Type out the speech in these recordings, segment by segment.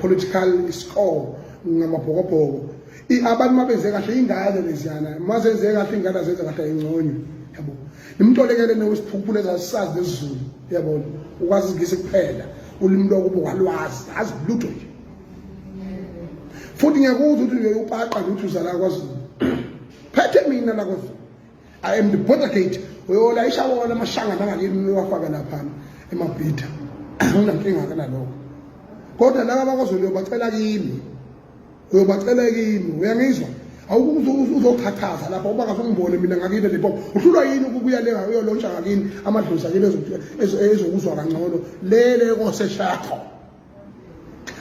Political score ngamabhokobhoko. Abantu mabenze kahle ingane leziyana, mazenze kahle ingane, azenze kahle ayingconywe, yabo. Nimtolekele nowesiphuphula ezasisazi nesiZulu, yabona, ukwazi isiNgisi kuphela, ulimi lokubo walwazi azi lutho nje. Futhi ngiyakuzwa ukuthi uyapaqa nje ukuthi uzala kwaZulu, phethe mina la kwaZulu. I am the border gate. Uyolayisha wona amashangana angakini uwafake laphana emabhida, anginankinga ke nalokho. Kodwa laba bakwaZulu uyobacela kimi, uyobacela kimi, uyangizwa? Uzochachaza lapha uba kasungibone mina ngakini Limpopo. Uhlulwa yini ukubuya le uyolontsha ngakini amadlozi akini ezokuzwa kangcono lele koseshakho?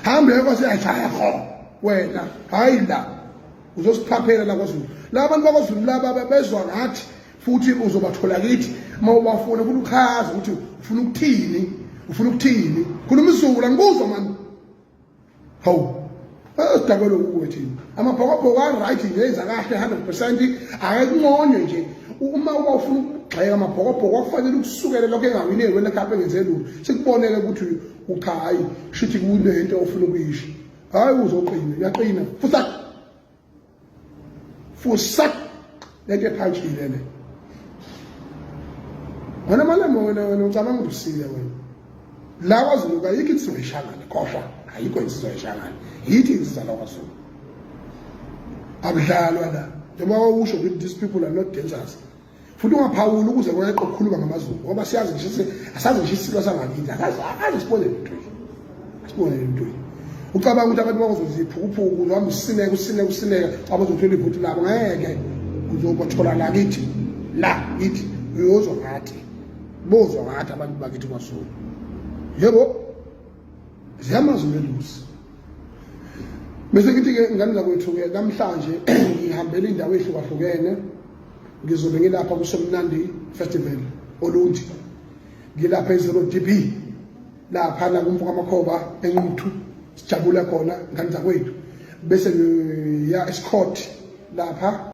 Hambe koseshakho wena, hayi la uzosiphaphela la kwaZulu. La bantu bakwaZulu laba bezwa ngathi futhi uzobathola kithi uma ubafuna ukuthi uchaze ukuthi ufuna ukuthini, ufuna ukuthini. Khuluma isiZulu, angikuzwa mani. Hawu, esidakelo kuwe thina. Amabhokobhoko a-right nje, enza kahle 100%, akekunconywe nje. Uma uba ufuna ukugxeka amabhokobhoko, akufanele ukusukele lokho engawineli wena cup, engenze lutho. Sikubonele ukuthi ucha, hayi, shuthi kunento ofuna ukuyisho. Hayi, uzoqina, uyaqina fusak fusak lento ephantshile le. Wena Malema, wena ucabanga ukuthi usile wena. La kwaZulu kayikho insizwa eshangane, khohlwa, ayikho insizwa eshangane. Yithi insizwa la kwaZulu, akudlalwa la. Njengoba wawusho ukuthi these people are not dangerous, futhi ungaphawuli ukuze kweqe ukukhuluma ngamaZulu, ngoba siyazi ngisho, asazi ngisho isilo sangakithi, akaze sibone lutho, asibone lutho. Ucabanga ukuthi abantu bakuzoziphukuphuku, uzohamba usineka, usineka, usineka, abazothola ivoti labo? Ngeke, uzobathola la kithi, la kithi uyozwa ngathi, bozwa ngathi abantu bakithi kwaZulu. Yebo, ziyamazi umelusi. Bese ngithi-ke ngane zakwethu-ke, namhlanje ngihambela indawo ey'hlukahlukene. Ngizobe ngilapha kuSomnandi Festival Olundi, ngilapha e-Zero DB laphana kumfo kaMakhoba eNquthu, sijabula khona ngane zakwethu. Bese ngiya eScott lapha.